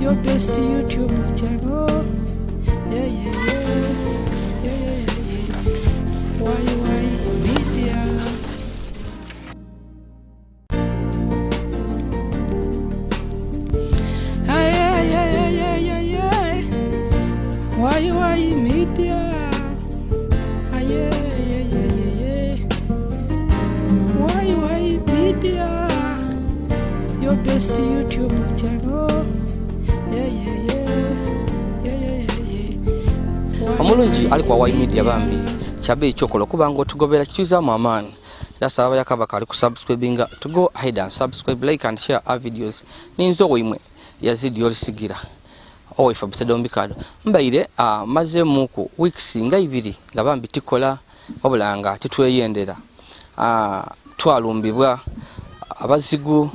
Your best YouTube channel. Yeah, yeah. YY Media. Ay, ay, ay, ay, ay, ay, ay. YY Media. Ay, ay, ay, ay, ay, ay. YY Media. Your best YouTube channel. Yeah. Omulungi ali kwa YY Media, bambi kyabe ekyokola okuba nga otugobera kituzaamu amaanyi, era saba yakabaka ali kusubscribinga to go ahead and subscribe, like and share our videos. Ninza owaimwe Yazidi Olisigira owaife butedombikado mbaire mazeemuku weeks nga 2 nga bambi tikola, wabula nga titweyendera. Twalumbibwa abazigu,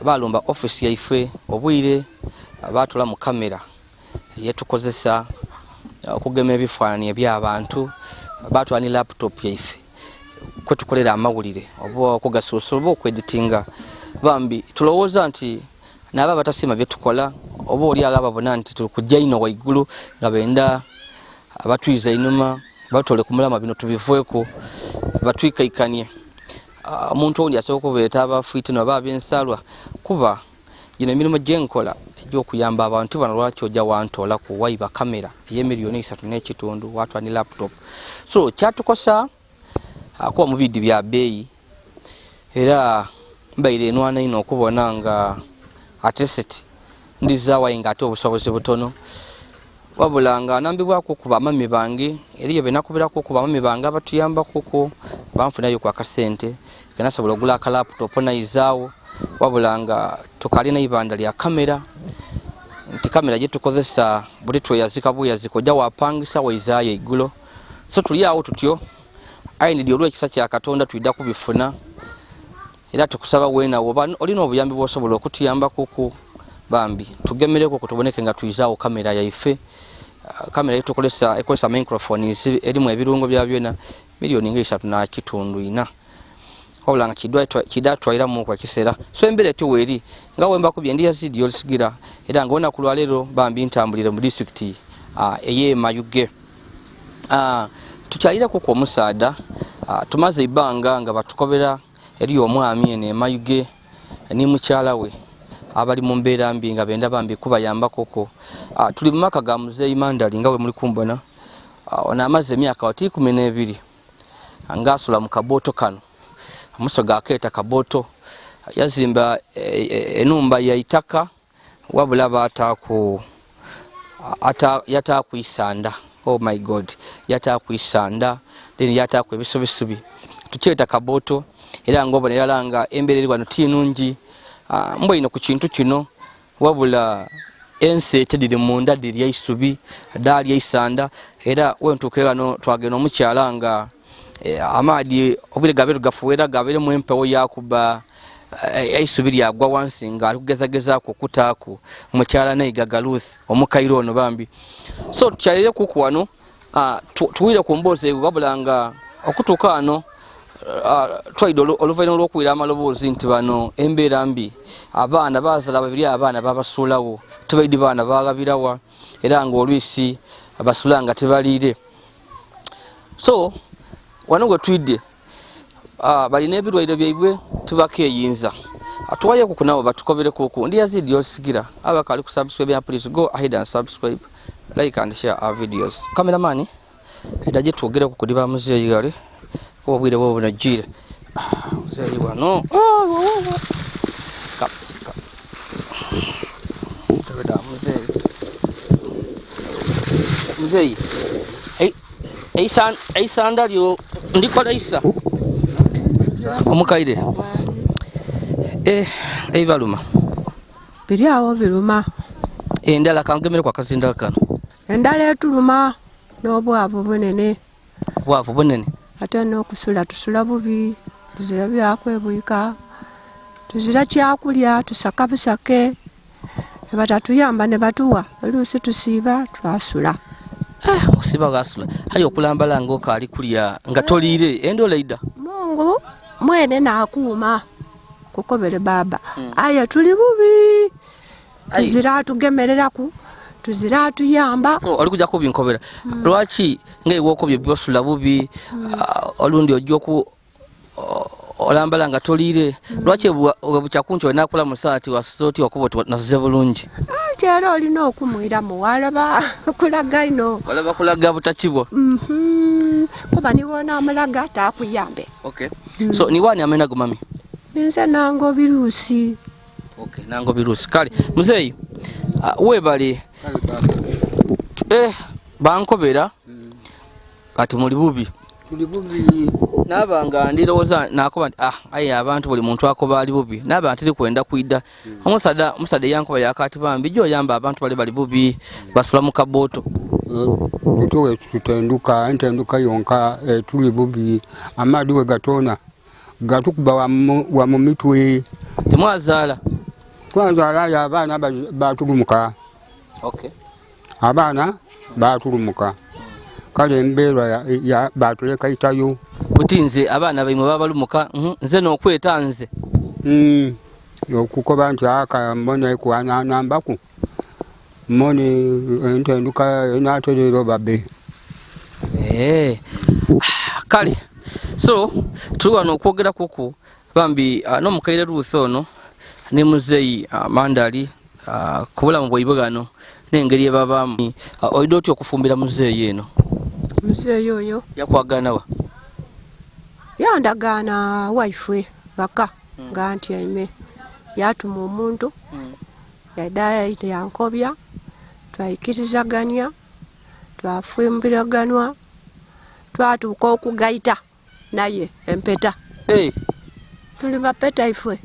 balumba office yaife obwire, batula mu kamera yetukozesa okugema ebifaananyi eby'abantu, batwala ni laptop yaife kwetukolera amawulire oba okugasuusula oba okweditinga. Bambi tulowooza nti nabo abatasiima byetukola oba oli awo babona nti tuli kujja ino waigulu nga benda abatwiza einuma batole ku mulama, bino tubiveeko batwikaikanie. Omuntu owundi asobola okubeeta abafiitino oba abensalwa, kuba gino emirimu gyenkola egy'okuyamba abantu bano. Lwaki ojja wantoolaku waiba kamera ey'emiliyoni 3.5, watwala ne laptop? So kyatukosa kuba mu bidi bya bbeeyi, era mbaire enwana ino okubona nga at least ndizaawayi nga ate obusobozi butono, wabula nga nambibwako ku bamami bange. Eriyo benakubirako ku bamami bange abatuyambakuku, banfunayo ku akasente kenasobola ogula aka laptop nayizaawo, wabula nga tukalina ibanda lya kamera, nti kamera gyetukozesa buli tweyazika bweyazika ojja wapangisa waizaayo eigulo. So tuli awo tutyo, aye ndidi olw'ekisa kya Katonda twidda kubifuna, era tukusaba weena oba olina obuyambi bwosobola okutuyambakuku, bambi tugemereko kutuboneke nga tuyizaawo kamera yaife. Kamera yetukozesa ekozesa microphones, erimu ebirungo bya byona, miliyoni nga 3.4, wabula nga kidatwaliramu kwa kiseera. So embeera etiwa eri nga wembakubye, ndi Yazidi Olisigira, era nga olunaku lwaleero bambi ntambulire mu disitulikiti ey'e Mayuge. Tukyalireko ku omusaada. Tumaze ebbanga nga batukobera eriyo omwami eno e Mayuge ni mukyala we abali mu mbeera mbi nga benda bambi kubayambakoko. Tuli mu maka ga Muzeeyi Mandali nga we muli kumbona. Ono amaze emyaka wati 12 ng'asula mu kabooto kano, omusoga akeeta kabooto. Yazimba enumba ya itaka, wabula baataaku yataaku isanda. Oh my God, yataaku isanda, then yataaku ebisubisubi, tukyeta kabooto. Era nga obona erala nga embeera eri wano tinungi. Mbwaino ku kintu kino, wabula ensi dhiri munda dhirya isubi, daalya isanda. Era wentuukire wano twagenda omukyala nga amaadi obwire gabeere gafuweera, gabeeremu empewo, yakuba eisubi lyagwa wansi nga ali kugezagezaaku okutaaku mukyala Naigaga Ruth omukaire ono bambi. So tukyalire kuku wano, tuwire ku mboozi eyo, wabula nga okutuuka wano twaidde oluvannyuma lw'okuwulira amaloboozi nti bano embeera mbi, abaana baazala babiri, abaana babasuulawo, tubaidi baana bagabirawa, era nga olwisi basula nga tebaliire. So wano gwe twidde balina ebirwaire byaibwe tibakeyinza, tuwayeku kunabo batukoberekuku. Ndi Yazidi Olisigira. Abakali ku subscribe, please go ahead and subscribe, like and share our videos. Cameraman eda gye twogereko kudi ba muzeeyi gale, kuba obwire bwe bunajjire. Muzeeyi wano. Tebeda muzeeyi, muzeeyi eisanda lyo ndikola isa omukaire eibaluma. Biri awo biruma. Endala kangemere kwa kazindala kano. Endala etuluma n'obwavu bunene. Obwavu bunene. Ate n'okusula tusula bubi, tuzira byakwebwika, tuzira kyakulya, tusaka busake, ne batatuyamba ne batuwa, oluusi tusiiba twasula. Osiba wasula, aye okulambala nga okaali kulya nga toliire, endola eida. Mungu mwene naakuuma kukobere baba, aye tuli bubi. Tuzira atugemereraku, tuzira atuyamba. So oli kujja kubinkobera lwaki nga iwe okobye basula bubi, olundi ojja oku olambala nga toliire, lwaki bwe bukya kunki olina kulamusa ati wasuze oti, wakuba oti nasuze bulungi? Anti era olina okumwiramu walaba kulaga ino. Walaba kulaga butakibwa. Kuba niwe onaamulaga taakuyambe. Okay, so niwani amena go mami? Ninze Nangobi Ruusi. Okay, Nangobi Ruusi. Kale muzeeyi, weebale. Bankobera kati muli bubi. Tuli bubi. Naaba nga ndirowooza nakoba nti aye abantu buli muntu akoba ali bubi, naaba ntiri kwenda kwida. Omusaadha yankoba yakati bambi gyoyamba abantu bali bali bubi, basula mu kabooto. Tutuwe tutenduka entenduka yonka, tuli bubi. Amaadi we gatona gatukuba wa mu mitwe. Temwazaala? Twazaala, aye abaana batulumuka. Abaana batulumuka, kale embeera batuleka itayo. Buti nze abaana baimwe babalumuka, nze nokweta nze. Okukoba nti aka mbone kwananambaku mone entenduka enaterera obabe. Kale so tuli wano okwogera kuku bambi, n'omukaire Ruth ono ne muzeeyi Mandali, ku bulamu bwaibwe ghano n'engeri ebabaamu. Oidde otya okufumbira muzeeyi eno? Muzeeyi oyo Yakwaganawa? Yandagaana waifwe ghaka nga ntyaime, yatuma omuntu yadda yankobya, twaikirizaganya, twafumbiraganwa, twatuuka okugaita naye empeta. Tuli bapeta ifwe.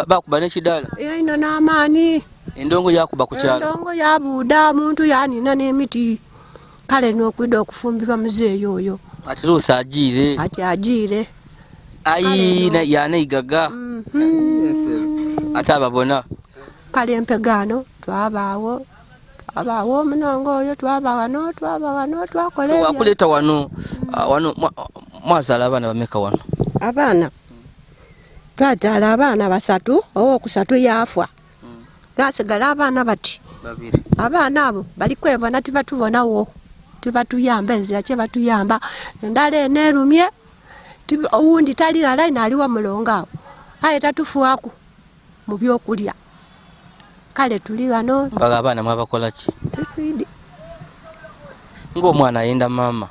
Bakuba n'ekidaala? Ino n'amaani. Endongo yakuba ku kyalo? Endongo yabuuda, omuntu yanina n'emiti. Kale n'okwida okufumbirwa muzeeyi oyo. Ati Ruth agiire. Ati agiire. Ayi yaneigaga ate ababona. Kale empegaano twabaawo, twabaawo omunongo oyo, twaba wano, twaba wano, twakola So ebyo. Wakuleeta wano, wano mwazaala abaana bameka wano? Abaana twazaala abaana basatu, owokusatu yafa, gasigala abaana bati. Babiri. Abaana abo bali kwebona, tibatubonawo, tibatuyamba, enzira kyebatuyamba. Endala eno erumye, owundi tali ghala ino, aliwa mulongo awo, aye tatufuaku mu byokulya. Kale tuli ghano. Baga abaana mwabakola ki? Tutwidi. Ng'omwana ayenda maama.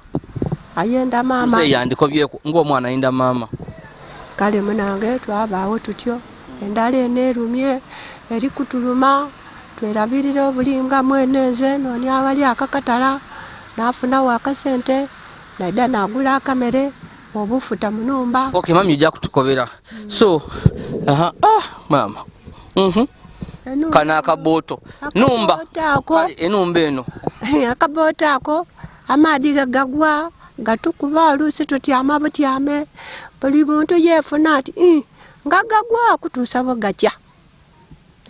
Ayenda maama. Muzeeyi yandikobyeku ng'omwana ayenda maama. Kale munange twabaawo tutyo, endala eno erumye, eri kutuluma, twerabirira obulinga mwene. Nze noonya aghali akakatala, nafunawo akasente, naida nagula akamere, obufuta mu numba. Okay mami, ojja kutukobera. So aha, maama. Kano akabooto numba. Akabooto ako. Kale enumba eno. Akabooto ako amaadhi gagagwa gatukuba, oluusi tutyama butyame, buli muntu yeefuna ati nga gagwa okutuusa bwe gatya.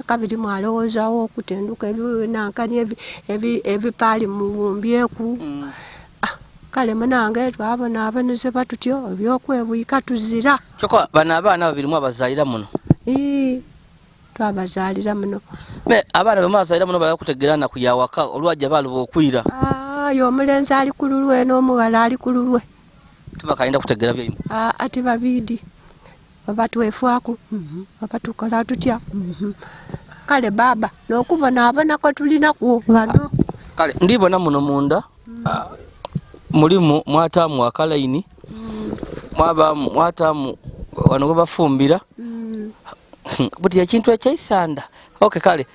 Kabiri mwalowoozawo okutenduka ebinankani ebipaali mubumbyeku. Kale munange twabonaabonezebwa tutyo, ebyokwebwika tuzira. Kyokka bano abaana babiri mwabazaalira muno? Ii, twabazaalira muno. Me abaana bwe mwazaalira muno bala kutegeera naku yawaka olwajja baluba okwira? Ayi omulenzi ali ku lulwe n'omughala ali ku lulwe. Tibakayinda kutegeera byaimwe? Ati babiidi oba twefaaku, oba tukola tutya. Kale baba n'okubonaabona kwe tulinakwo ghano. Kale ndibona muno munda, mulimu mwataamu akalayini, mwabaamu mwataamu wano we bafumbira buti ekintu ekyeisanda. Okay, kale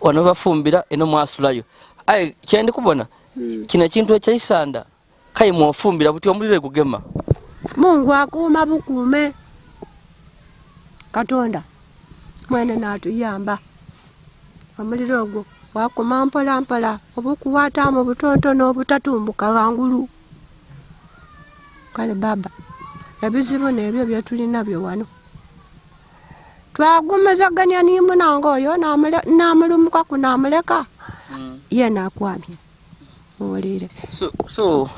wano we bafumbira eno mwasulayo, aye kyendi kubona kino ekintu ekyeisanda kaye mwofumbira buti omuliro egugema. Mungu akuuma bukuume, Katonda mwene n'atuyamba, omuliro ogwo gwakuma mpola mpola, obukuwatamu butontono obutatumbuka ghangulu. Kale baba ebizibu n'ebyo byetulina byo wano, twagumizaganya ni munange oyo, namulumukaku namuleka ye nakwamye owulire. So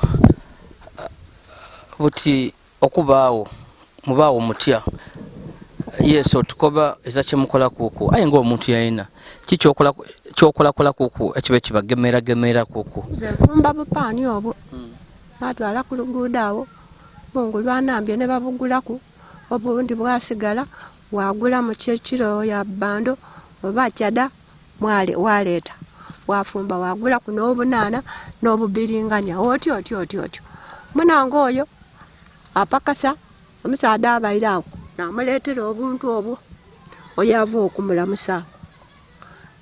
buti okubaawo mubaawo mutya? Yes, otukoba eza kyemukola kuku aye ng'omuntu yayina ki kyokolakola kuku ekiba kibagemeragemera kuku? Nze nfumba bupaani obwo, natwala ku luguudo awo mungu lwanambye ne babugulaku, obundi bwasigala wagulamu kiro ya bando oba kyada waleeta wafumba wagulaku n'obunaana n'obubiringanya otyo otyo otyo otyo. Munange oyo apakasa omusaadha abaire awo namuleetera obuntu obwo, oyo ava okumulamusa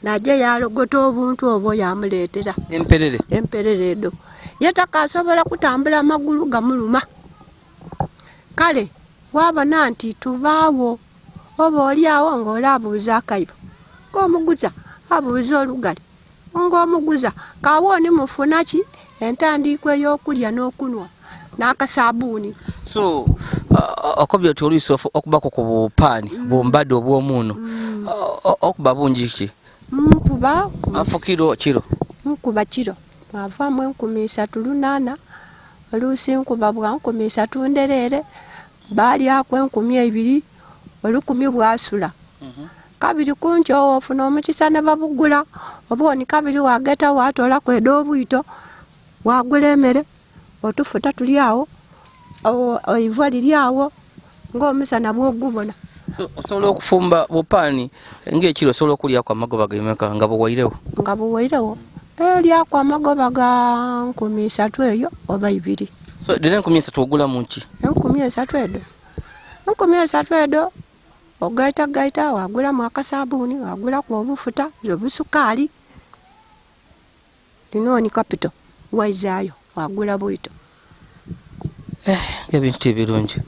naje yalogota obuntu obwo yamuleetera emperere emperere edo. Ye takasobola kutambula amagulu gamuluma. Kale wabona nti tubaawo oba oli awo ng'olaabuuza akaibo ng'omuguza abuuza olugali ng'omuguza kawooni mufuna ki entandiikwa ey'okulya n'okunwa n'akasabuuni. So okobye oti oluisi okubako ku bupaani bumbadde obw'omuuno, okuba bungi ki? Nkuba afu kiro kiro nkuba kiro bwavaamu 3800, oluusi nkuba bwa 3000 ndereere, baalyaku 2000, 1000 bwasula. Kabiri kunkyo ofuna omukisa ne babugula, obwoni kabiri wageta watoolaku ed'obwito wagula emere, otufuta tuli awo, oiva liri awo ng'omusana bwogubona. So osobola okufumba bupaani ng'ekiro osobola okulyaku amagoba gemeka nga buwairewo? Nga buwairewo eryaku amagoba ga 3000 eyo oba 2. So dhino 3000 ogulamu ki? 3000 edo, 3000 edo ogaitagaita wagulamu akasabuuni, wagulaku obufuta, obusukaali, lino ni kapito waizaayo wagula bwito. Ng'ebintu ti birungi.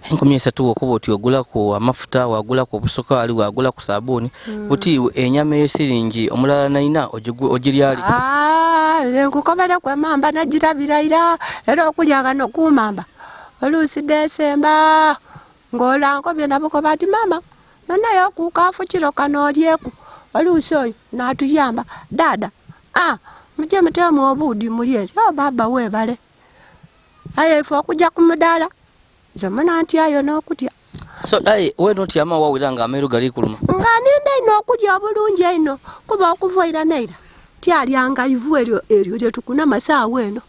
3000 okuba oti ogulaku amafuta, wagulaku obusukaali, wagulaku sabuuni, buti enyama ey'esiringi omulala naina ogiryali. Nkukobereku emamba nagirabira ira, era okulya ghano kumamba oluusi Desemba ng'olankobye nabukoba ati mama nonayo kukafu kiro kano olyeku, oluusi oyo natuyamba dada muje mutemu obuudi mulye nti oh baba weebale. Aye ife okujja ku mudaala nze muna ntyayo n'okutya. So aye weena otyama wawulira nga ameeru gali kuluma? Nga ninda ino okulya obulungi einho kuba okuva eira neira tyalyanga ivu eryo eryo lye tukunama saawa eno.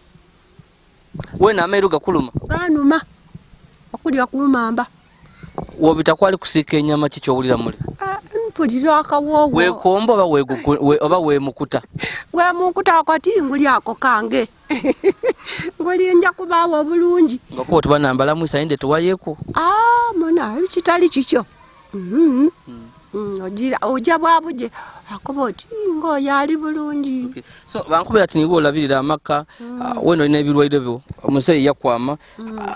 Weena ameeru gakuluma? Ganuma okulya kumamba. Wobita kwali kusiika enyama ki kyowulira muli? Mpulira akawoowo. Weekomba oba weemukuta? Weemunkuta akati ngulyako kange. Ngulinja kubaawo obulungi. Nga kuba tubanambala mwisa inde tuwayeku. Muna kitali kikyo. Ojja bwabuje akoba oti ng'oyo ali bulungi. Okay. So bankubira ati niwe olabirira amaka, wena olina ebirwaire byo, omuzeeyi yakwama,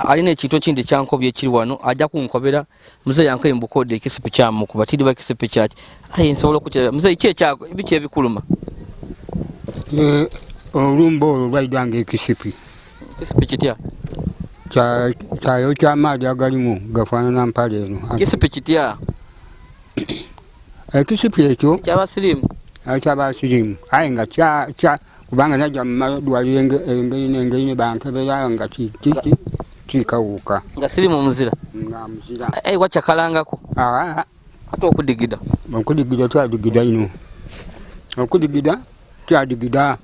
alina ekintu ekindi kyankobye ekiri wano, ajja kunkobera muzeeyi yankoye mubukode ekisipi kyamukuba tiriba kisipi kyaki, aye nsobola okukiraba. Muzeeyi ki ekyako biki ebikuluma? Olumba olwo lwaidha nga ekisipi. Kisipi kitya? Kyayokya amaadhi agalimu gafaanana mpale eno. Kisipi kitya? Ekisipi ekyo Ekyabasirimu? Ekyabasirimu aye nga kubanga najja mu malwaliro engeri n'engeri ne bankebera nga kikawuka. Nga sirimu muzira? Nga muzira. Aye wakyakalangako? Ate okudigida? Okudigida kyadigida ino. Okudigida kyadigida.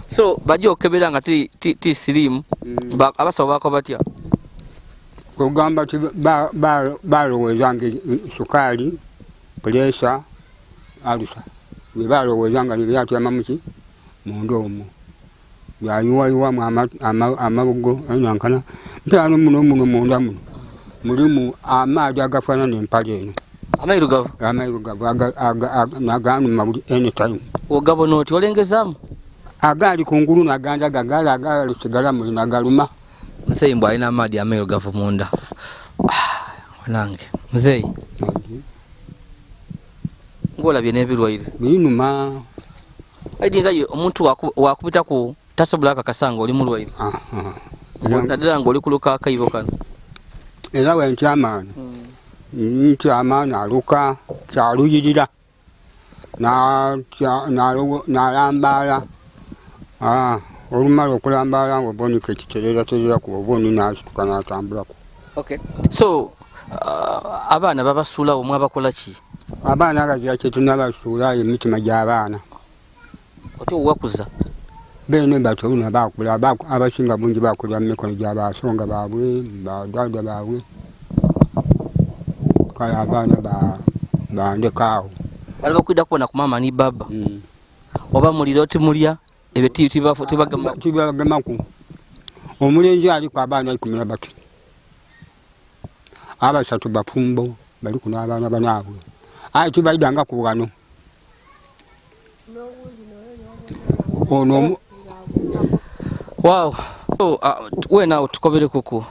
So bajja okukebera nga ti sirimu, abasawo bako batya? Kugamba ti balowooza nga sukaali, puleesa, alusa bye balowooza nga byatyama muki munda omwo byayiwayiwamu amabugo nankana mpera muno muno munda muno mulimu amaadhi agafaanana empale eno. Amairugavu? Amairugavu naganuma buli anytime. Ogabona oti olengezaamu? Agaali kungulu nagandaga gaali agalisigala muli nagaluma. Muzeeyi mbu alina amaadhi amairugavu munda. Wanange muzeeyi ng'olabye n'ebirwaire binuma. Aidi nga ye omuntu wakubitaku tasobola akakasa nga oli mulwaire. Naddala ng'oli kuluka akaibo kano. Era wentyama ntyama naluka kyaluyirira nalambaala. Olumala okulambaala nga obonika ekitereeratereeraku oba oni n'asituka n'atambulako. Okay. So abaana babasuulawo mwabakola ki? Abaana ghazira kye tunabasuula emitima gy'abaana. Oti owakuza? Beene batyo luno baakula, abasinga bungi baakulira mu mikono gya basonga baabwe, ba dhaadha baabwe. Kale abaana bandeka agho. Bali bakwidha kubona ku maama ni bbaabba? Oba mulira oti mulya, ebyo tibagemaku? Tibagemaku. Omulenzi aliku abaana 13. Abasatu bafumbo, baliku n'abaana banaabwe. Aye tibaidhangaku ghano. Ono Wow. So, weena awo tukoberekuku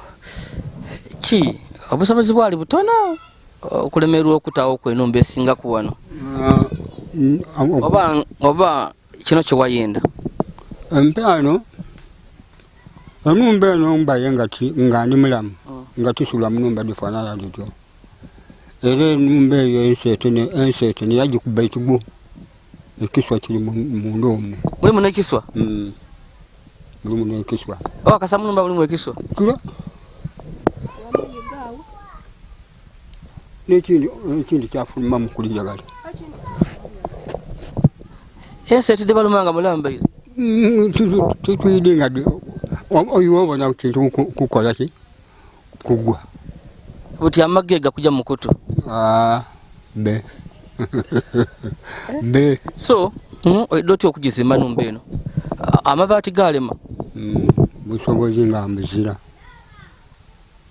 ki obusobozi bwali butono okulemerwa okutawo ku enumba esingaku wano oba oba kino kye wayenda? Empano enumba eno mbaye nga nga ndi mulamu nga tusula mu numba dhifanana dhityo. Era enumba eyo enseete neyagikuba ekigwo, ekiswa kiri munda omwo. Mulimu n'ekiswa? Mulimu n'ekiswa. Oh, akasa mu numba mulimu ekiswa? Kira. N'ekindi ekindi kyafulumamu kuliya ghale. Enseete dhibaluma nga mulambaire? Titwidhi nga oiwe obona kintu kukola ki? Kugwa. Buti amage gakuja mu kutu? Be. Be. So, oidha otya okugizimba numba eno? Amabaati gaalema? Busobozi nga mbuzira.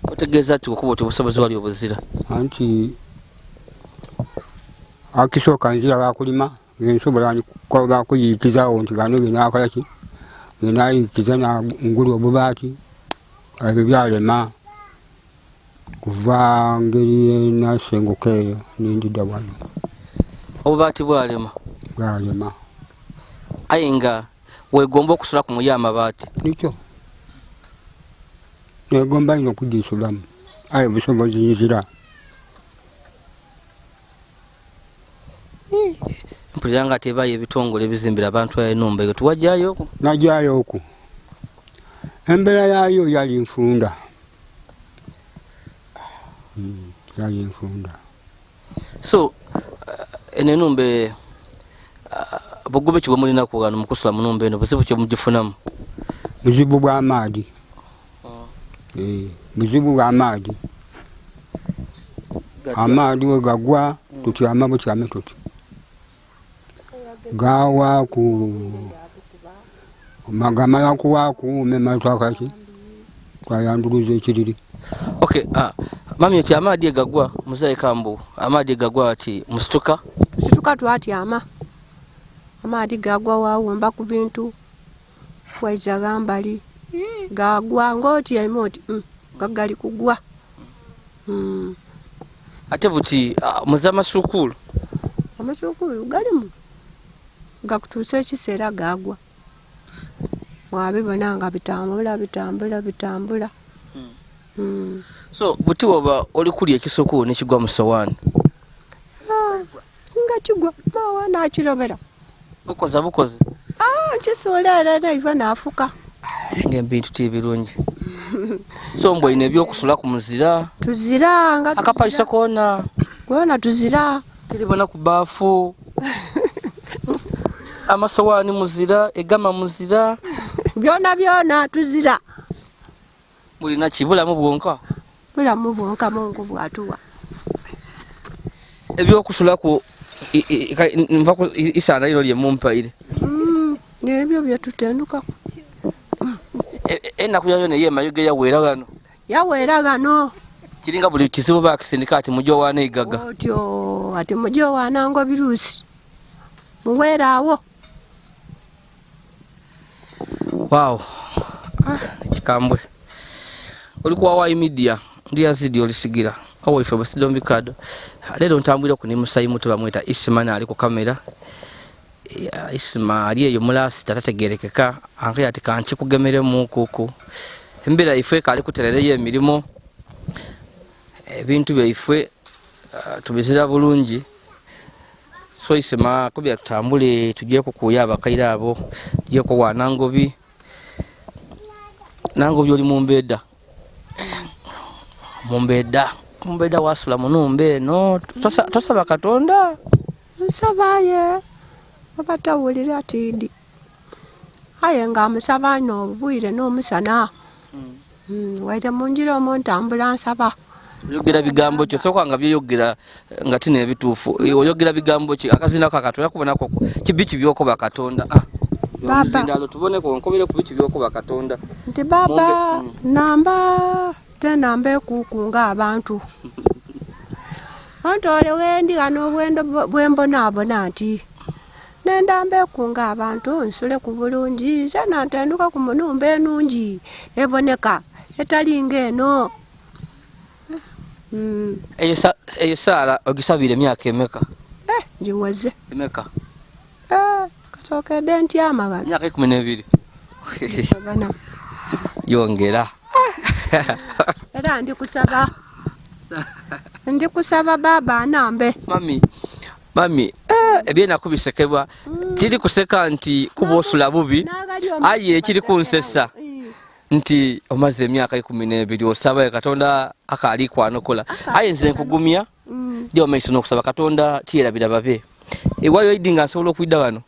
Otegeeza ki okuba oti obusobozi wali obuzira? Anti akisooka nzira gha kulima nsobola kuyiikizagho nti ghano ghenaakola ki, ghenayiikiza ngula obubaati, ebyo byalema kuva ngeri yenasenguka eyo nindidha ghano. Obubaati bwalema? Bwalema. Aye nga wegomba okusulaku muyo amabaati? Nikyo. Negomba inho okugisulamu aye obusobozi nzira. Mpulira nga tebayo ebitongole ebizimbira abantu enumba eyo, tiwajaayoku? Najaayoku. Embeera yaayo yali nfunda. Yali nfunda. So, eno enumba bugubi ki bwemulinaku ghano mukusula mu numba eno, buzibu ki bwemugifunamu? Buzibu bwa maadhi. Buzibu bwa maadhi. Amaadhi bwe gagwa tutyama butyame tuti. Gawaaku, gamala kuwaaku memale twakola ki? Twayandhuluza ekiriri. Okay, mami oti amaadhi egagwa muzaire kambu amaadhi egagwa ati musituka? Tusituka twatyama. Amaadhi gagwa waawumba ku bintu, waiza ghambali gagwa ng'otyaime oti nga gali kugwa. Ate buti muze amasuukuulu? Amasuukuulu galimu gakutuusa ekiseera gagwa. Mwabibona nga bitambula bitambula bitambula. So buti woba oli kulya ekisuukuulu ni kigwa mu sowaani? Nga kigwa mawa nakirobera. Okoza bukoze? Nkisuula ere naiva nafuka. Nga ebintu ti birungi. So mbwaine ebyokusulaku muzira? Tuzira nga tuzira. Akapaliso koona? Koona tuzira. Tiribona ku baafu. Amasowaani muzira, egama muzira. Byona byona tuzira. Mulina ki? Bulamu bwonka? Bulamu bwonka Mungu bwatuwa. Ebyokusulaku nva ku isaana lino lye mumpaire. Ebyo byetutendukaku. Enaku yayona ey'emayega yaweera ghano. Yaweera ghano. Kiringa buli kizibu bakisindika ati muje owaana eigaga. Otyo ati muje owaana ngobiruusi. Muweere agho. Wow. Kikambwe. Oli ku Hawaii Media, ndi Yazidi Olisigira. Owaife Busido Mbikado. Leero ntambwire ku ni musayi muto bamweta Isma ali ku kamera. Isma ali eyo mulasita tategerekeka. Anke ati kanki kugemeremu kuku. Embeera ifwe kali kuterereyo emirimo. Ebintu byaifwe tubizira bulungi. So Isma kubya tutambule tujye kukuya abakaire abo, tujye kuwaana ngobi. Nange byoli mumbeda mumbeda mumbeda wasula munumba eno, tosaba Katonda? Nsaba ye oba tawulira tidi, aye nga musaba n'obwire n'omusana. Waire munjira omwo ntambula nsaba. Oyogera bigambo ki? Osooka nga byeyogera nga tina ebituufu. Oyogera bigambo ki? Akazina ka Katonda kubonako kibi kibyokoba Katonda. Baba. Omuzindalo tuboneko, nkobere ku biki byokoba Katonda. Nti baba namba te namba ekukunga abantu ontole wendi ghano obwendo bwembonaabona nti nendamba ekunga abantu nsule ku bulungi zena ntenduka ku munumba enungi eboneka etalinga eno. Eyo saala ogisabira emyaka emeka? Ngiweze. Emeka? Kasookedde ntyama ghano. Emyaka 12. Yongera. Era ndi kusaba. Ndi kusaba baba anambe. Mami, mami, ebyenaku bisekebwa. Kiri kuseka nti kuba osula bubi, aye kiri kunsesa nti omaze emyaka 12 osaba Katonda akaali kwanokola. Aye nze nkugumya jja omaiso n'okusaba Katonda tiyerabira babe. Ewayo idi nga nsobola okwidda wano.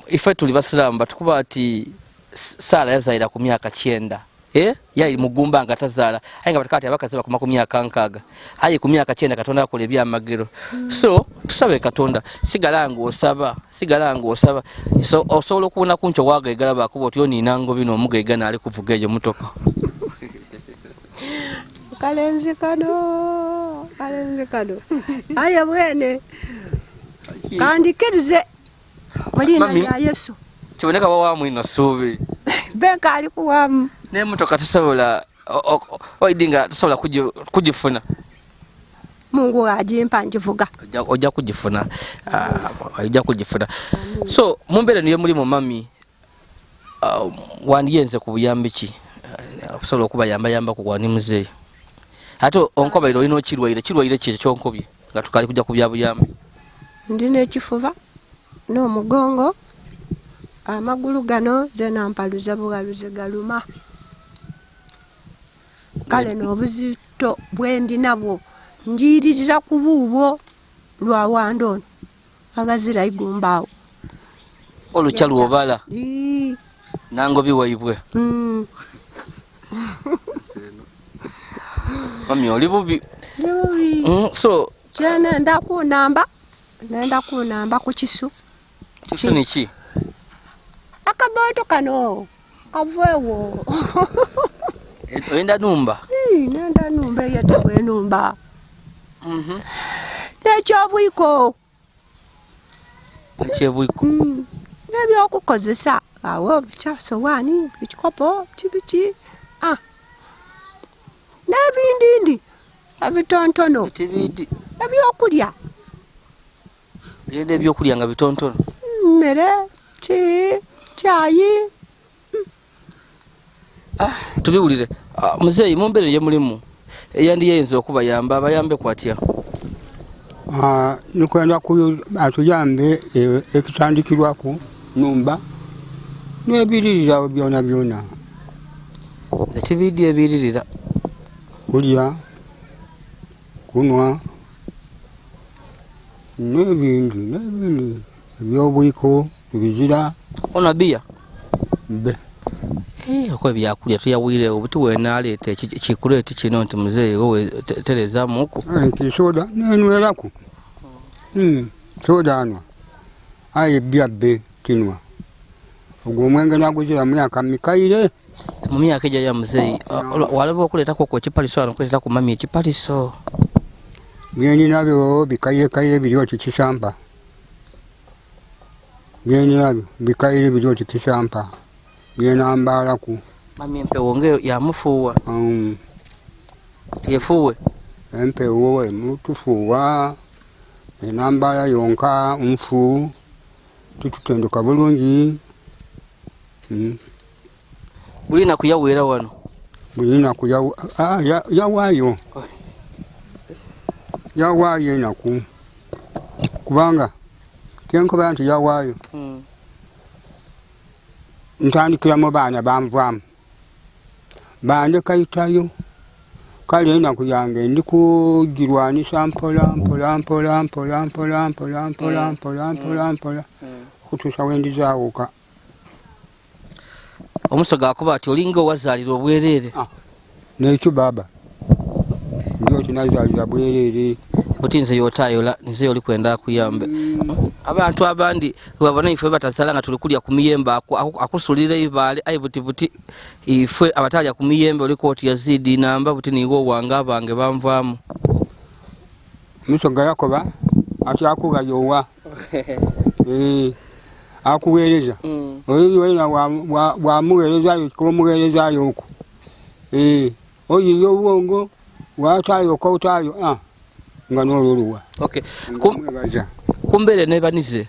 Ife tuli basiraamu batukuba ati Saala yazaira ku myaka 9. Yali mugumba nga tazaala, aye nga batukati abakazi bakoma ku myaka 6, aye ku myaka 9 Katonda akola ebyamagero. So tusabe Katonda, sigala ng'osaba, sigala ng'osaba. So osobola okubona ku nkyo wagaigala bakuba oti oniina ngobi n'omugaiga n'ali kuvuga eyo motoka. Kalenzi kano, kalenzi kano. Aye bwene kandikirize mulina lya Yesu. Kiboneka wawamu ino suubi. Benka ali kuwamu. N'emmotoka tosobola oidinga tosobola kugifuna. Mungu agimpa ngivuga. Ojja kugifuna. Ojja kugifuna. So mu mbeera eno yemulimu mami, wandiyenze ku buyambi ki? Osobola okubayambayamba ku gwani muzeeyi. Ate onkobaire olina okirwaire, kirwaire ki ekyonkobye nga tukali kujja ku bya buyambi? Ndi n'ekifuba n'omugongo, amagulu gano zena mpaluze bughaluze galuma. Kale n'obuzito bwendi nabwo njiririra ku buubwo lwa wanda ono aghazira igumba awo. Olukya lw'obala nangobi waibwe. Mami oli bubi. Ndi bubi. So kyene kunamba, nenda kunamba ku kisu. Kisu ni ki? Akabooto kano kaveewo. Oyenda numba? Nenda numba eyetebwa enumba. N'ekyobwiko. Ekyobwiko. N'ebyokukozesa awo kyasowaani, ekikopo, kibiki, n'ebindindi ebitontono. Ebyokulya. Oyenda ebyokulya nga bitontono? Mmere, ki, kyayi. Tubiwulire. Muzeeyi mu mbeera eyemulimu eyandiyinza okubayamba abayambe kwatya? Nikwenda atuyambe ekitandikirwaku numba n'ebiririra byona byona. Nze kibiidi ebiririra. Kulya, kunwa, n'ebindi n'ebindi ebyobwiko tubizira. Onwa biya? Be. Okwo ebyakulya tuyawire obuti wena aleeta ekikuleeti kino nti muzeeyi wowe terezaamuku. Soda nenweraku. Soda anwa. Aye bya be tinwa. Ogwo omwenge naguzira myaka mikaire. Mu myaka egyo ya muzeeyi, walaba okuleetako okwo ekipaliso wano okuleetera ku mami ekipaliso. Byeni nabyo bikairekaire biri oti kisampa. Byeni nabyo bikaire biri oti kisampa. Byenambalaku. Mami empewo ngeyo yamufuuwa. Yefuuwe? Empewo emutufuuwa, enambala yonka nfu, titutenduka bulungi. Buli naku yaweera wano? Buli naku yawaayo. Yawaayo enaku. Kubanga kyenkoba nti yawaayo. Ntandikira mu baana banvaamu. Bandeka itayo. Kale enaku yange ndi kugirwanisa mpola mpola mpola mpola mpola mpola mpola mpola mpola mpola okutuusa we ndizaawuka. Omusoga akoba ati olinga owazaalira obwereere. Nekyo baaba ndi oti nazaalira bwereere. Buti nze yotayola nze oli kwenda akuyambe. Abantu abandi webabona ife batazala nga tuli kulya ku miyembe akusulira eibaale aye buti buti ifwe abatalya ku miyembe oli kooti Yazidi namba buti niiwe owange abange banvaamu. Omusoga yakoba ati akugha yowa. Akuweereza. Oyo wena bwamugheereza k'omugheerezaayo okwo. Oyiiya obwongo bwataayo k'otaayo nga n'olwo luwa. Okay. Mwebaza. Kumbeera enebanize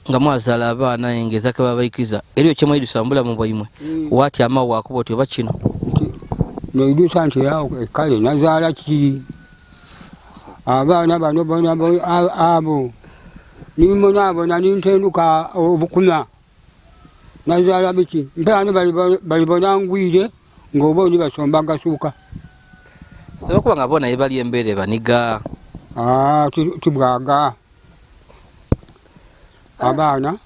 nga mwazaala abaana engeza ke babaikiza eriyo kye mwaidusa mu bulamu bwaimwe watyama wakuba oti oba kino nti neidusa nti kale nazaala ki abaana bano bona abo nimbonabona nintenduka obukuma nazaala biki mpera balibona ngwire ng'oba oni basomba gasuuka. Sobola kuba nga bona ebali embeera ebaniga. Tibwaga abaana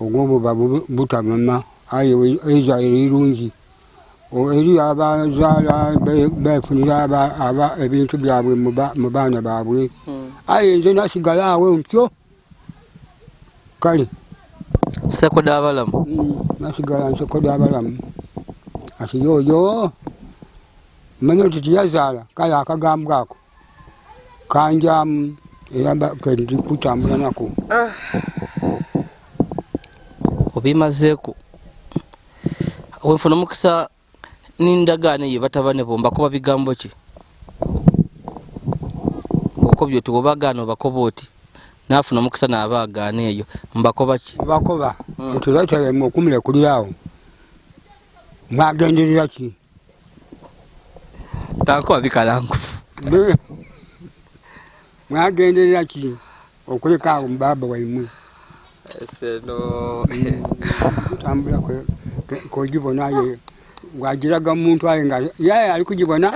ogwo buba butamama aye eizaire lirungi eri abazaala befunira ebintu byabwe mu baana baabwe aye nze nasigala awo ntyo kale nseko d'abalamu nasigala nseko d'abalamu ati yoyo manya nti tiyazaala kale akagambo ako kanjamu era kendi kutambula nako. Obimazeeku wenfuna omukisa nindagaano eyo batabane bo mbakoba bigambo ki okobye oti wobagaana obakoba oti nafuna omukisa nabaagaana eyo mbakoba ki? Bakoba nti lwaki okumulekulira awo mwagenderera ki? Tankoba bikalangufu. Mwagenderera ki okuleka awo mubaaba waimwe? Seno kutambula kogibona aye wagiraga muntu aye nga yaye ali kugibona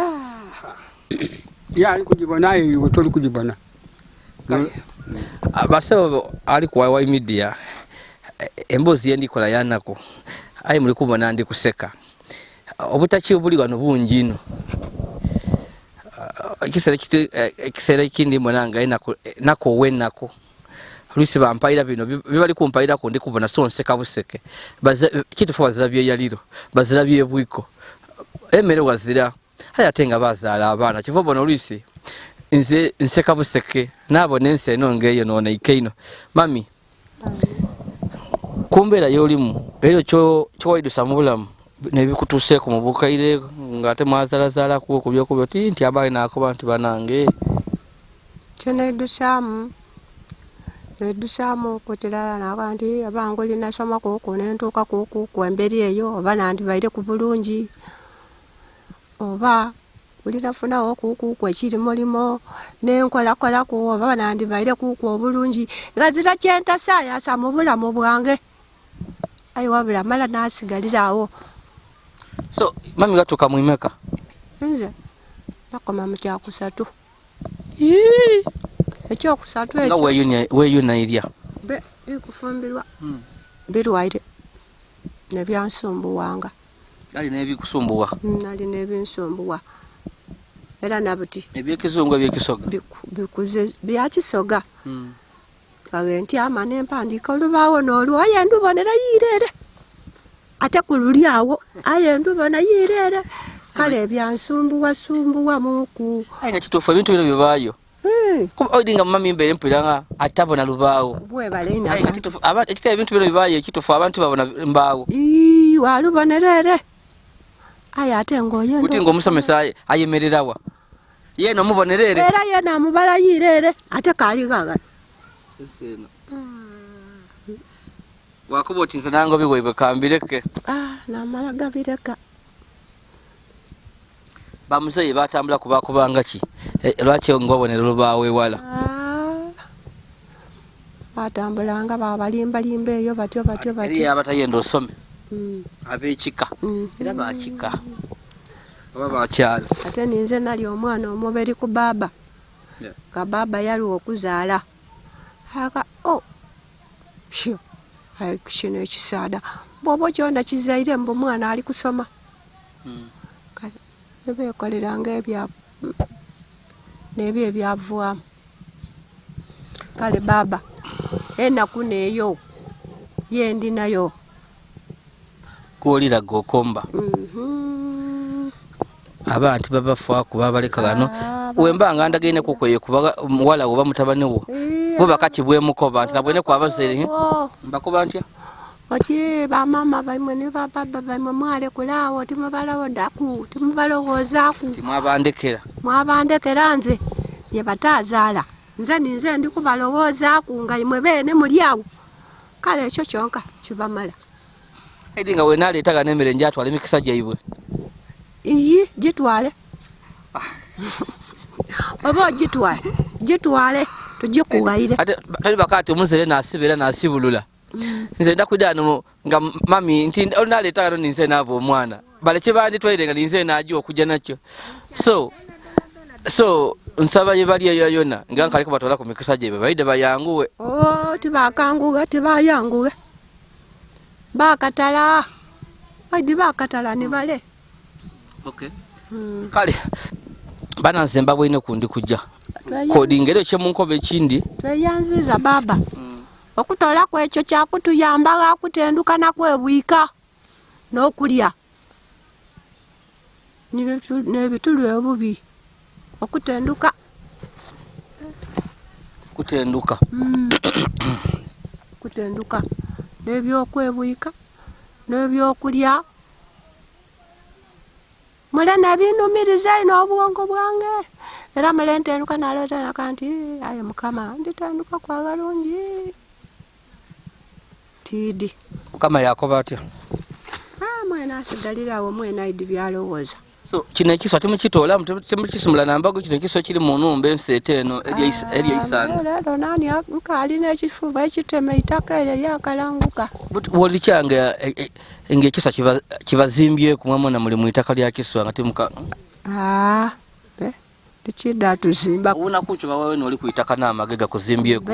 ye ali kugibona aye iwe toli kugibona. Basebo ali ku YY Media emboozi yendikola yanaku aye muli kubona ndi kuseka obutaki obuli wano bungi ino. Ekiseera ekindi mbona nga enaku ow'enaku oluisi bampaira bino bibali kumpairaku ndi kubona so nseka buseke kitufu bazira byeyaliro bazira byebwiko emmere wazira aye ate nga bazaala abaana kiva obona oluisi nze nseka buseke naabona ensi eno ng'eyo nooneike ino. Mami ku mbeera y'olimu era kyowaidusa mu bulamu nebikutuuseeku mu bukaire ng'ate mwazalazaalaku okubyokubi oti nti abaali naakoba nti banange kyeneidusaamu neidusaamu okukirala nakoba nti oba ngoli nasomaku nentuukaku ku emberi eyo oba nandibaire ku bulungi oba ulinafunawo kuku ekirimolimo nenkolakolaku oba nandibaire kuku obulungi ghazira kyentasaayasa mu bulamu bwange aye wabula mala nasigalira awo. So mami gatuuka mwimeka? Nze nakoma mu kyakusatu. Ekyokusatu nga weyunairya bikufumbirwa birwaire nebyansumbuwanga. Ali n'ebikusumbuwa? Ali n'ebinsumbuwa era nabuti. Ebyekizungu ebyekisoga? Bikuze byakisoga. Kawe ntyama nempandiika olubaawo n'olwo aye ndubonera yireere ate ku luli awo aye ndubona yireere kale ebyansumbuwasumbuwa muku. Aye nga kituufu ebintu bino bibaayo. Kuba oidi nga mami mbeere mpulira nga atabona lubaawo. Bwebale ino. Aye nga kituufu ekika ebintu bino bibaayo ekituufu abantu babona mbaawo. Walubonerere aye ate ng'oyenda. Buti ng'omusomesa ayemererawa yena omubonerere era yena amubala yireere ate kaali gagano. Wakuba oti nze nange obiwaibwe kambireke. Namala gabireka. Bamuzeeyi batambula kubakubanga ki? Lwaki ng'obonera olubaawo ewala? Batambulanga babalimbalimba eyo batyo batyo batyo. Eriyo abatayenda osome. Ab'ekika era bakika oba bakyalo. Ate ninze nali omwana omuberi ku baaba. Nga baaba yalwa okuzaala. Aka oh shio aye kino ekisaadha bwoba okiona kizaire mbu mwana ali kusoma. Kale bekoleranga ebyabwe nebyo ebyavaamu. Kale baaba enaku neyo yendi nayo. Gwoliraga okomba. Abantu babafaaku babaleka ghano. Wemba nga ndagaineku ku eyo kuba muwala wo oba mutabani wo, bo bakakibwemukoba nti nabweneku abazaire mbakoba ntya? Oti bamaama baimwe ni babbaabba baimwe mwalekula agho timubalowodhaku, timubalowoozaaku. Timwabandekera. Mwabandekera nze ye bataazaala. Nze ninze ndi kubalowoozaaku nga imwe beene muli agho. Kale ekyo kyonka kibamala. Aidhi nga bwenaleeta ghano emere nja twala emikisa gyaibwe. Iyi, gitwale. Oba ogitwale, gitwale tugikughaire. Ate toli baka ati omuzaire nasiba era nasibulula. Nze nda kwidha ghano nga mami nti olunaleeta ghano ninze naaba omwana. Bale kyebanditwaire nga ninze naja okuja nakyo. So, so nsaba yebali eyo yona nga nkali kubatwala ku mikisa gyaibwe baidhe bayanguwe. Oh, tibakangughe, tibayangughe. Bakatala, baidhi bakatala ni bale. Okay. Kale bana nze mbabweineku ndi kuja kodinga era ekyemunkoba ekindi. Tweyanziza baba. Okutoolaku ekyo kyakutuyamba gha kutenduka na kwebwika n'okulya n'ebituli obubi okutenduka. Kutenduka. Kutenduka n'ebyokwebwika n'ebyokulya. Mule nebinumiriza einho obwongo bwange era mule ntenduka nalota naka nti aye mukama nditendukaku aghalungi tiidi. Mukama yakoba atya? Mwene asigalire agho mwene aidhi byalowooza. So kino ekiswa timukitoolamu, timukisimula na mbago, kino ekiswa ekiri mu nhumba enseete eno eryeisanda. Leero nani nkaali n'ekifuba ekitema eitaka eryo lyakalanguka. Bw'olikya nga nga ekiswa kibazimbyeku mwamwena muli mu itaka lya kiswa nga timuka. Aah tikidha tuzimbaku. Owunaku ki oba wena oli ku itaka n'amage gakuzimbyeku?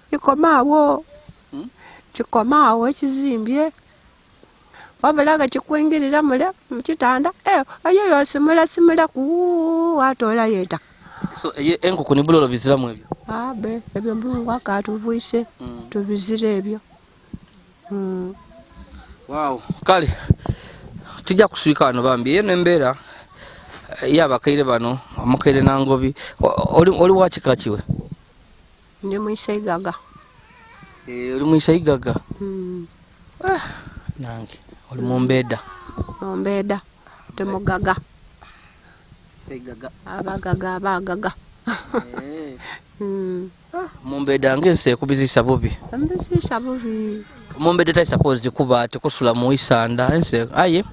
Kikoma agho, kikoma agho ekizimbye. Wabula nga kikwingirira mule mu kitanda, eyo yosimulasimulaku watoolayo eitaka. So enkoko ni bulolo biziramu ebyo? Abe ebyo Mulungu akatubwise tubizira ebyo. Wow, kale tujja kuswika wano bambi. Eyo n'embeera y'abakaire bano, omukaire Nangobi. Oli wa kika kiwe? Ndi mwiseigaga. Oli mwiseigaga? Nange oli mumbeda. Mumbeda ndi mugaga. Abagaga abagaga. Mumbeda nga ensi ekubizisa bubi. Embizisa bubi. Omumbeda tali suppose kuba ati kusula mu isanda ensi aye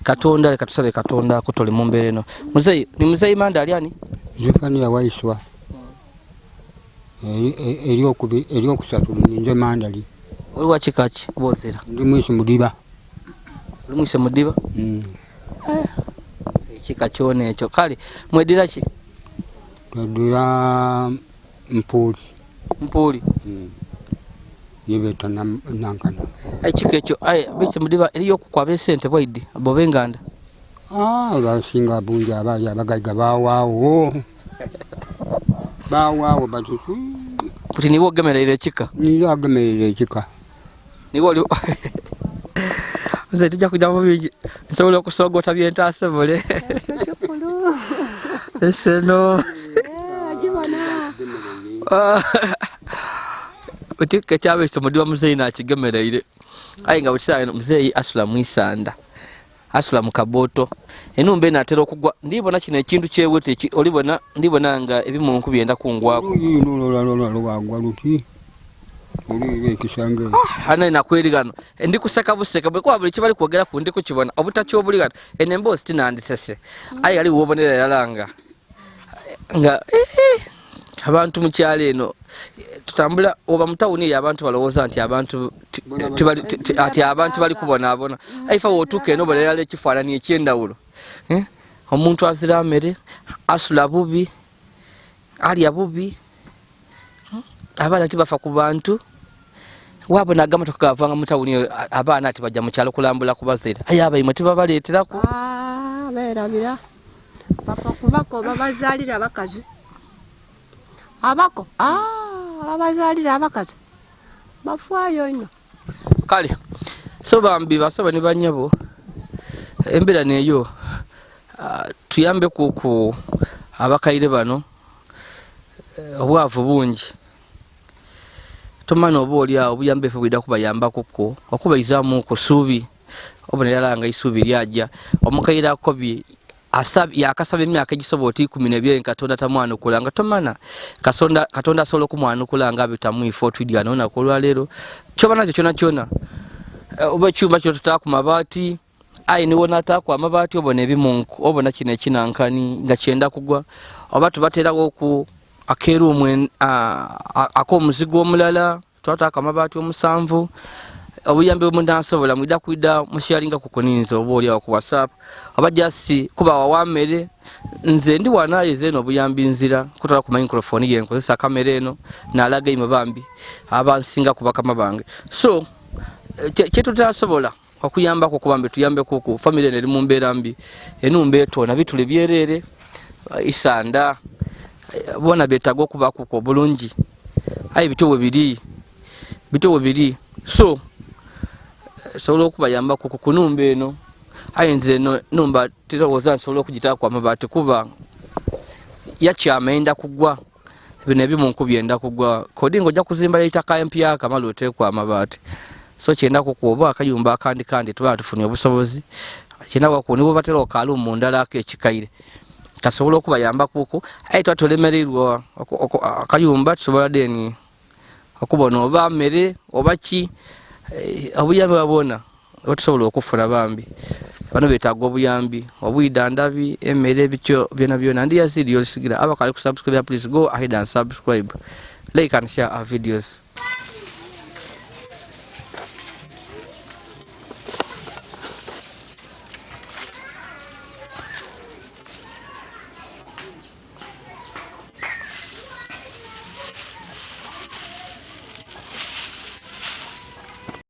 Katonda leka tusabe Katonda akutole mu mbeera eno. Muzeyi ni muzeyi Manda ali ani? Zephania Waiswa eryokusatu ninze Mandali. Oli wa kika ki bwozira? Ndi mwisi Mudiba. Oli mwisi Mudiba? Ekika kyona ekyo. Kale mwedira ki? Twedira Mpuuli. Mpuuli? Yebeta Nankana. Ekika ekyo aye bisi Mudiba eriyo okukwaba esente bwaidi bo benganda? Abasinga bungi abaali abagaiga baawaawo. Baawaawo bati. Buti niwe ogemereire ekika? Niye agemereire ekika. Niwe oli nze tijja kujja mu bingi nsobola okusogota bye ntasobole. Ekikulu. Eseno. Agibona. Ekika ekyabese Mudiba muzeeyi nakigemereire. Aye nga buli eno muzeeyi asula mu isanda. Asula mu kaboto. Enhumba eno atera okugwa. Ndibona kino ekintu kyewete olibona ndibona nga ebimunku byenda kungwaku. Oluuyi luno lwalwalwa lwagwa luti. Oluuyi lw'ekisenge. Hano nakweri ghano. Ndi kuseka buseka bwe kuba buli kibali kwogeraku ndi kukibona obutakya obuli ghano. Eno emboozi tinandisese. Aye ghali wobonera irala nga nga. Abantu mu kyalo eno tutambula oba mu tawuni eyo abantu balowooza nti abantu ati abantu bali kubonaabona. Aifa wootuuka eno obonerala ekifaananyi eky'endawulo. Eh? Omuntu azira mere, asula bubi, alya bubi, abaana tibafa ku bantu. Waabona agamotoka gavanga mu tawuni eyo, abaana ati bajja mu kyalo kulambula ku bazaire, aye abaimwe tibabaleeteraku. Ah, beerabira bafa kubako babazaalira abakazi abako, ah, babazaalira abakazi bafaayo ino. Kale so bambi basaba ne banyabo, embeera neeyo, tuyambeku ku abakaire bano. Obwavu bungi, tomana oba oli awo obuyambi efe bwida kubayambakuku okubaizaamu ku suubi. Obonera nga eisuubi lyaja. Omukaire akobye yakasaba emyaka egisoba oti 12, Katonda tamwanukula, nga tomana Katonda asobola okumwanukula nga bitamuife otwidyana olunaku olwaleero. Kyoba nakyo kyona kyona, oba ekyuma kino tutaaku mabaati, aye niwo nataaku amabaati obona ebimunku, obona kino ekinankani nga kyenda kugwa, oba tubaterawo ku akeruumu ak'omuzigo omulala twataako amabaati 7. Obuyambi bwemunasobola mwida kwida musharinga kukuninza oba oli awo ku WhatsApp oba just kubawa wamere. Nze ndi wanaye zeno obuyambi nzira kutwala ku microphone ye nkozesa kamera eno nalaga imwe bambi abansinga ku bakama bange. So kyetutasobola okuyambako kubambi tuyambeko ku family eno eri mu mbeera mbi. Enumba etoona bitule byereere, isanda bona betaaga okubakuku obulungi, aye bityo we biri, bityo we biri. So sobola okubayambako ku kunumba eno, aye nze eno numba tirowooza nsobola okugitaku amabaati kuba yakyama enda kugwa. Bino ebimunku byenda kugwa kodi nga ojja kuzimba eitaka empyaka mala oteekwa amabaati. So kyenda kukuwa oba akayumba akandi kandi tuba tufunye obusobozi, kyenda kuku nibo batera okalumu ndala ak'ekikaire kasobola okubayambakuku, aye tuba tulemereirwa akayumba tusobola deni okubona oba mere oba ki, obuyambi bwabwona otusobola okufuna. Bambi bano betaaga obuyambi, obwidandhabi, emmere, bityo byona byona. Ndi Yazidi Yolisigira. Abakali ku subscribe, please go ahead and subscribe, like and share our videos.